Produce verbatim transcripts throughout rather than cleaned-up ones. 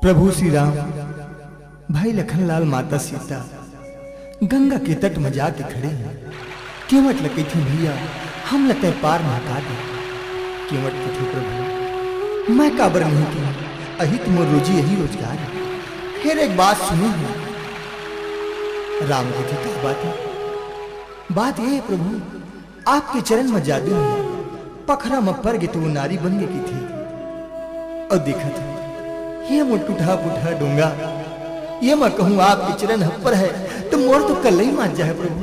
प्रभु श्री राम, भाई लखनलाल, माता सीता गंगा के तट म जाके खड़े हे। केवट ल कहिथे, "भैया, हमला तैं पार महका दे।" केवट कहिथे, "प्रभु, मैं काबर नहीं कहूँ? अही त मोर रोजी, अही रोजगार हे। फेर एक बात सुने हे।" राम कहिथे, "का बात हे?" "बात ये हे प्रभु, आपके चरण म जादू हे, पखरा म पर गे त वो नारी बन गे कहिथे। अउ देखत हे, ये मोर टूटहा फूटहा डोंगा, ये मैं कहूँ आपके चरण ह पर हे, त मोर तो कलई मांज जाहे प्रभु।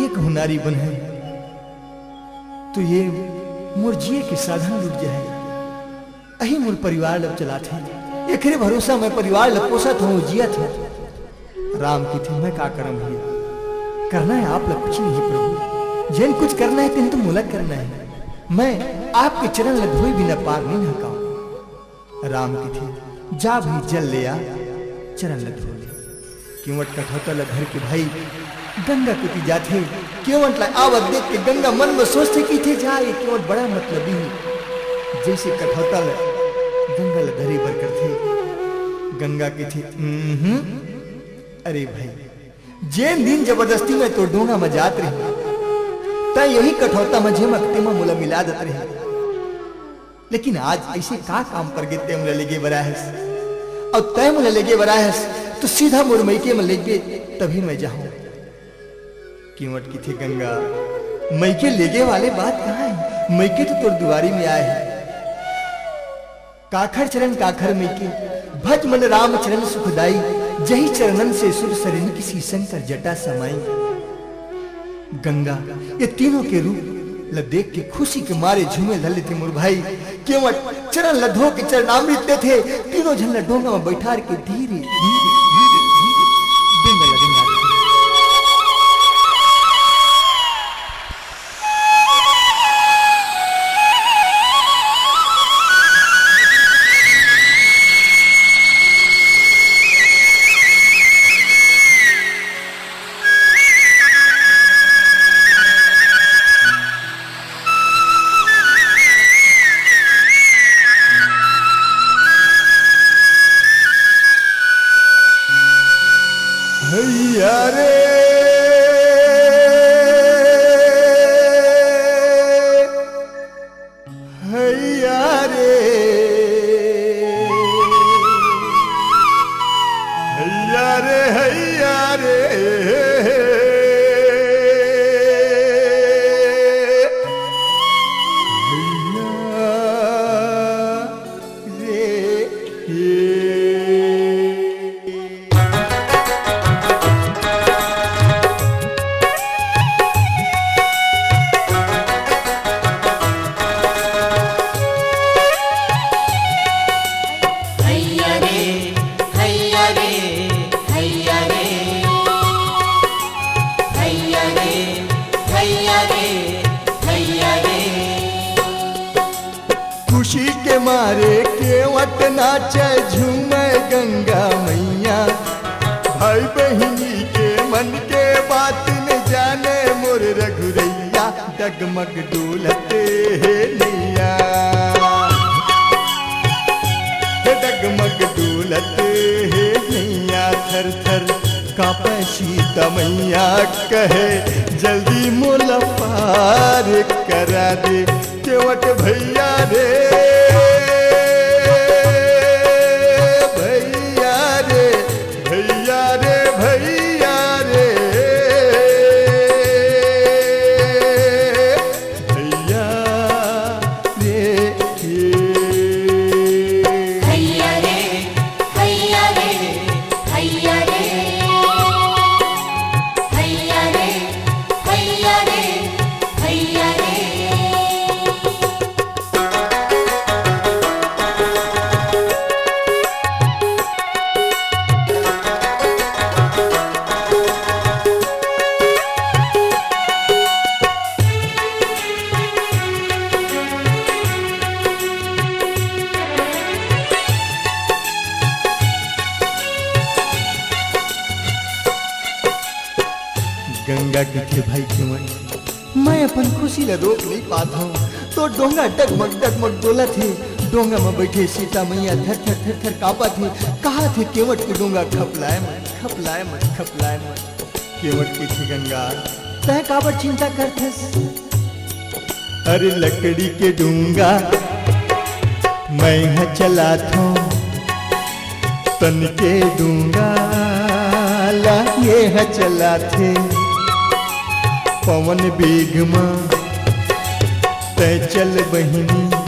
ये कहूँ नारी बन हे, त ये मोर जिए के साधन लुट जाहे।" अही मोर परिवार ल चलाथे, एकरे भरोसा मैं परिवार ल पोसत हूँ, जियत हूँ। राम कहिथे, "मैं का करम भैया, करना हे आप ल कुछ नहीं हे प्रभु, जेन कुछ करना हे तेन तो मोला करना हे। मैं आपके चरण ल धोए बिना पार नहीं नहकाऊँ।" राम कहिथे, "जा भाई, जल ले आ, चरण ल धो ले।" केवट कठौता ल धर के भाई गंगा कोती जाथे। केवट ल आवत देख के गंगा मन म सोचथे, कहिथे, "जा, ये केवट बड़ा मतलबी हे।" जइसे कठौता ल गंगा ल धरे बर करथे, गंगा कहिथे, "उम्म, अरे भाई, जेन दिन जबरदस्ती मैं तोर डोंगा म जात रहेंव, तैं यही कठौता म झेमक तेमा मोला मिला देत रहे।" लेकिन आज अइसे का काम पर गे तैं मोला लेगे बर आए हस? अउ तैं मोला लेगे बर आए हस, त सीधा मोर मइके म लेगबे, तभी मैं जाहूँ। केवट कहिथे, "गंगा, मइके लेगे वाले बात कहाँ हे? मइके तो तोर दुवारी म आए हे। काखर चरण काखर मइके, भज मन राम चरण सुखदाई, जही चरणन से सुर सरिन किसी शंकर जटा समाई।" गंगा ये तीनों के रूप ल देख के खुशी के मारे झूमे धर लेथे मोर भाई। केवट चरण ल धो के चरणामृत लेथे, तीनों झन ल डोंगा म बइठार के धीरे, धीरे, धीरे, धीरे डोंगा ल रेंगाथे। हैया रे, हैया रे, हैया रे, हैया रे, हैया रे। हैया रे, हैया रे, हैया रे, हैया रे, हैया रे, हैया रे। खुशी के मारे केवट नाचे झूमे गंगा मैया, भाई बहिनी के मन के बात न जाने मोर रघुरैया। डगमग डोलत हे नैया, हे डगमग डोलत हे नैया, थर थर कांपे सीता मैया, कहे जल्दी मोला पार करा दे। केवट भैया रे, भैया रे, भैया रे, भैया रे, भैया रे। हैया रे, हैया रे, हैया रे, हैया रे, हैया रे, हैया रे। गंगा कहिथे, भाई केवट, मैं अपन खुशी ला रोक नहीं पात हूँ। तोर डोंगा डगमग डगमग डोलत हे, डोंगा म बइठे सीता मइया थर थर थर थर कांपत हे, काहत हे, "केंवट के डोंगा खपलाए मत, खपलाए मत, खपलाए मत।" केंवट कहिथे, "गंगा, तैं काबर चिंता करथस?" अरे लकड़ी के डोंगा मैं ह चलाथों, तन के डोंगा ला ये ह चलाथे। पवन बेग म तैं चल बहिनी,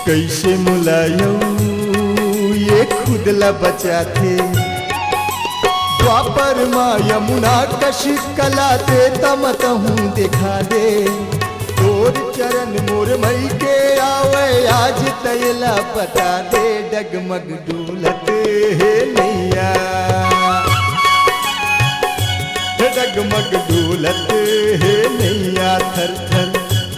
कइसे मोला अउ ये खुद ला बचाथे। द्वापर म यमुना कस कलाथे, तम तहूँ देखा दे। तोर चरण मोर मई के आवय, आज तैं ला पता दे। डगमग डोलत हे नैया, हे डगमग डोलत हे नैया, थर थर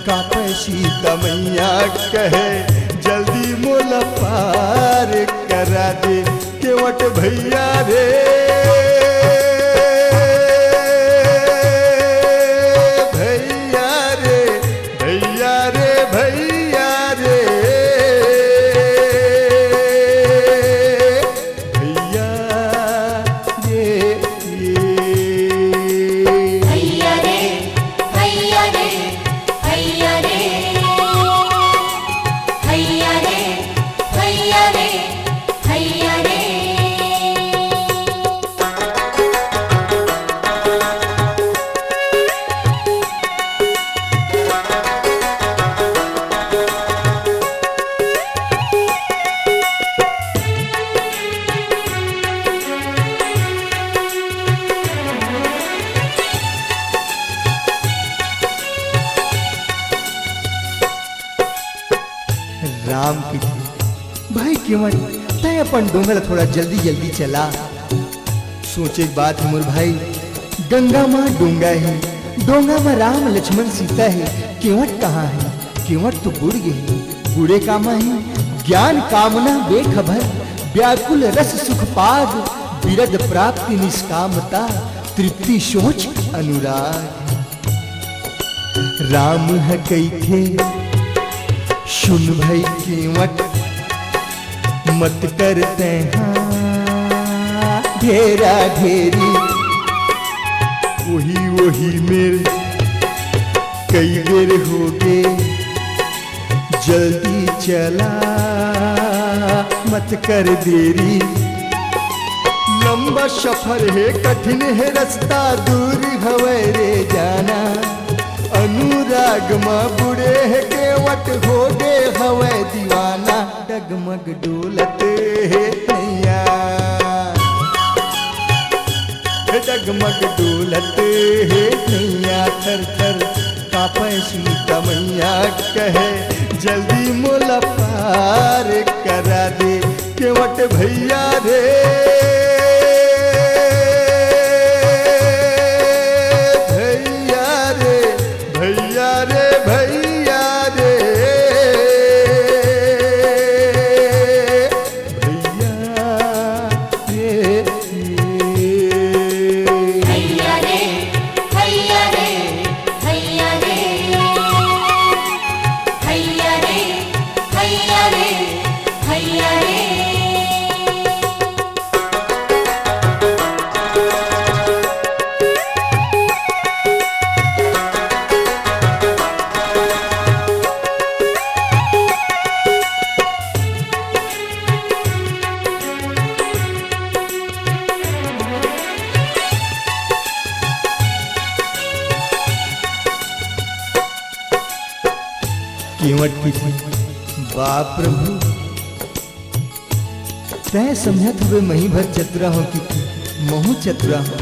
कांपे सीता मइया, कहे जल्दी मोला पार करा दे। केंवट भैया रे, भैया रे, भैया रे, भैया रे, भैया रे। भैया रे, भैया रे, भैया रे, भैया रे, भैया रे, भैया रे। राम कहिथे, "भाई केंवट, तैं अपन डोंगा ल थोड़ा जल्दी जल्दी चला।" सोचे के बात हे मोर भाई, गंगा म डोंगा हे, डोंगा म राम लक्ष्मण सीता हे, केंवट कहाँ हे? केंवट तो बुड़ गे हे। बुड़े कामा हे? ज्ञान कामना बेखबर, व्याकुल रस सुख पाग, बिरद प्राप्ति निष्कामता, तृप्ति सोच अनुराग। राम ह कहिथे, सुन भई केंवट, मत कर तैं हा ढेरा ढेरी। ओही ओही मेर कई बेर होगे, जल्दी चला, मत कर देरी। लंबा सफर हे, कठिन हे रस्ता, दूर हवय रे जाना। अनुराग म बुड़े हे केंवट, होगे हवय दीवाना। डगमग डोलत हे नैया, हे डगमग डोलत हे नैया, थर थर कांपे सीता मइया, कहे जल्दी मोला पार करा दे। केंवट भैया रे, भैया रे, भैया रे, भैया रे, भैया रे। भैया रे, भैया रे, भैया रे, भैया रे, भैया रे, भैया रे। केंवट कहिथे, "बाप प्रभु, तैं समझत हवे मही भर चतुरा हों कि महूँ चतुरा हों।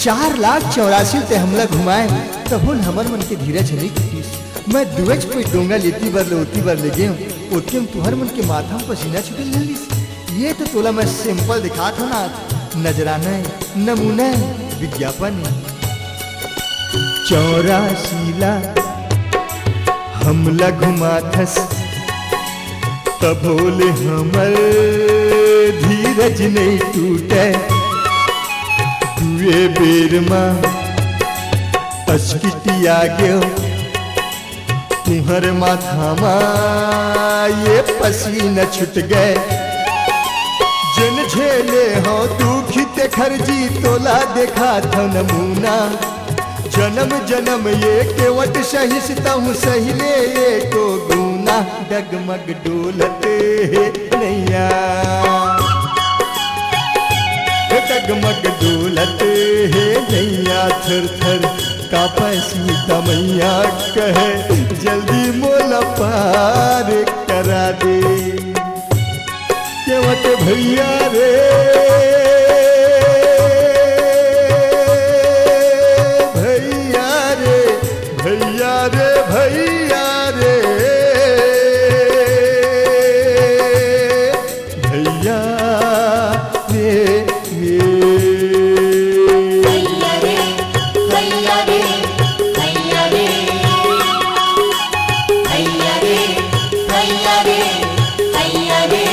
चार लाख चौरासी तैं हमला घुमाए, तभो ले हमर मन के धीरज ह नइ टूटिस। मैं दुएच कोई डोंगा लेती बर ले ओती बर ले गेंव, ओतके म तुंहर मन के माथा म पसीना छूटे लगिस। ये तो तोला मैं sample दिखात हों ना, नजराना हे, नमूना हे, विज्ञापन हे।" चौरासी ला हमला घुमाथस, तभो ले हमर धीरज नइ टूटय। दुए बेर म असकिटिया गेंव, तुंहर माथा मा ये पसीना छुट गए, जेन झेले हो दुखी तेखर जी तोला देखाथव नमूना। जनम जनम ये केवट सहिस तहूँ सहिले एको गुना। डगमग डोलत हे नैया, डगमग डोलत हे नैया, थर थर कांपे सीता मैया, कहे जल्दी मोला पार करा दे। केवट भैया रे, भैया रे, भैया रे, भैया रे, भैया रे, रे। भैया रे, भैया रे, भैया रे। भैया रे, भैया रे, भैया रे। भैया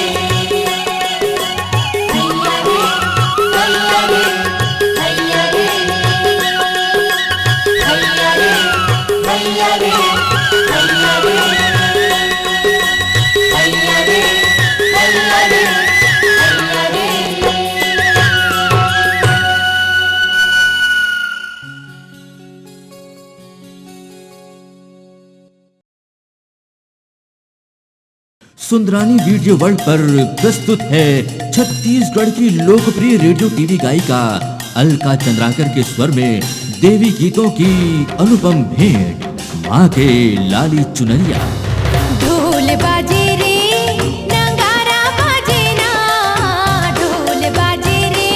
रे, भैया रे, भैया रे। भैया रे, भैया रे, भैया रे। भैया रे, भैया रे, भैया रे। सुंदरानी वीडियो वर्ल्ड पर प्रस्तुत है छत्तीसगढ़ की लोकप्रिय रेडियो टीवी गायिका अलका चंद्राकर के स्वर में देवी गीतों की अनुपम भेंट, माँ के लाली चुनरिया। ढोल बाजे रे, नगारा बाजे ना, ढोल बाजे रे,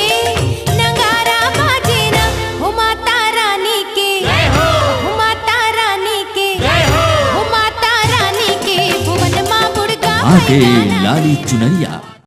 नगारा बाजे ना, हो माता रानी के, जय हो। हो माता रानी के, जय हो। हो माता रानी के, भुवन माँ बुर्गा माँ के भैया ना। लाली चुनरिया।